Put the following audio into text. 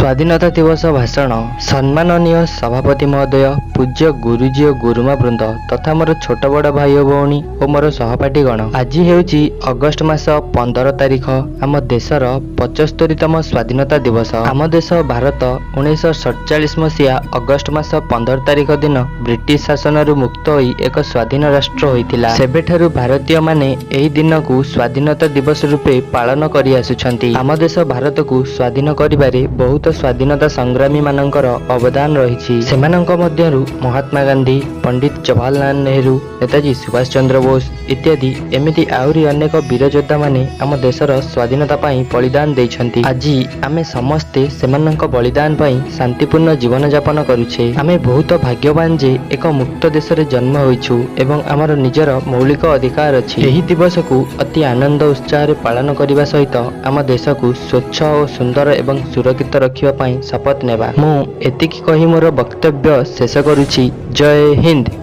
ସ୍ୱାଧୀନତା ଦିବସ ଭାଷଣ। ସମ୍ମାନନୀୟ ସଭାପତି ମହୋଦୟ, ପୂଜ୍ୟ ଗୁରୁଜୀ ଓ ଗୁରୁମା ବୃନ୍ଦ ତଥା ମୋର ଛୋଟ ବଡ଼ ଭାଇ ଓ ଭଉଣୀ ଓ ମୋର ସହପାଠୀଗଣ, ଆଜି ହେଉଛି ଅଗଷ୍ଟ ମାସ 15 ତାରିଖ, ଆମ ଦେଶର 75ତମ ସ୍ୱାଧୀନତା ଦିବସ। ଆମ ଦେଶ ଭାରତ 1947 ମସିହା ଅଗଷ୍ଟ ମାସ 15 ତାରିଖ ଦିନ ବ୍ରିଟିଶ ଶାସନରୁ ମୁକ୍ତ ହୋଇ ଏକ ସ୍ୱାଧୀନ ରାଷ୍ଟ୍ର ହୋଇଥିଲା। ସେବେଠାରୁ ଭାରତୀୟମାନେ ଏହି ଦିନକୁ ସ୍ୱାଧୀନତା ଦିବସ ରୂପେ ପାଳନ କରିଆସୁଛନ୍ତି। ଆମ ଦେଶ ଭାରତକୁ ସ୍ୱାଧୀନ କରିବାରେ ବହୁତ ସ୍ୱାଧୀନତା ସଂଗ୍ରାମୀମାନଙ୍କର ଅବଦାନ ରହିଛି। ସେମାନଙ୍କ ମଧ୍ୟରୁ ମହାତ୍ମା ଗାନ୍ଧୀ, ପଣ୍ଡିତ ଜବାହରଲାଲ ନେହେରୁ, ନେତାଜୀ ସୁଭାଷ ଚନ୍ଦ୍ର ବୋଷ ଇତ୍ୟାଦି, ଏମିତି ଆହୁରି ଅନେକ ବୀର ଯୋଦ୍ଧାମାନେ ଆମ ଦେଶର ସ୍ୱାଧୀନତା ପାଇଁ ବଳିଦାନ ଦେଇଛନ୍ତି। ଆଜି ଆମେ ସମସ୍ତେ ସେମାନଙ୍କ ବଳିଦାନ ପାଇଁ ଶାନ୍ତିପୂର୍ଣ୍ଣ ଜୀବନଯାପନ କରୁଛେ। ଆମେ ବହୁତ ଭାଗ୍ୟବାନ ଯେ ଏକ ମୁକ୍ତ ଦେଶରେ ଜନ୍ମ ହୋଇଛୁ ଏବଂ ଆମର ନିଜର ମୌଳିକ ଅଧିକାର ଅଛି। ଏହି ଦିବସକୁ ଅତି ଆନନ୍ଦ ଉତ୍ସାହରେ ପାଳନ କରିବା ସହିତ ଆମ ଦେଶକୁ ସ୍ୱଚ୍ଛ ଓ ସୁନ୍ଦର ଏବଂ ସୁରକ୍ଷିତ ରଖିବା ପାଇଁ ଶପଥ ନେବା। ମୁଁ ଏତିକି କହି ମୋର ବକ୍ତବ୍ୟ ଶେଷ କରୁଛି। ଜୟ ହିନ୍ଦ।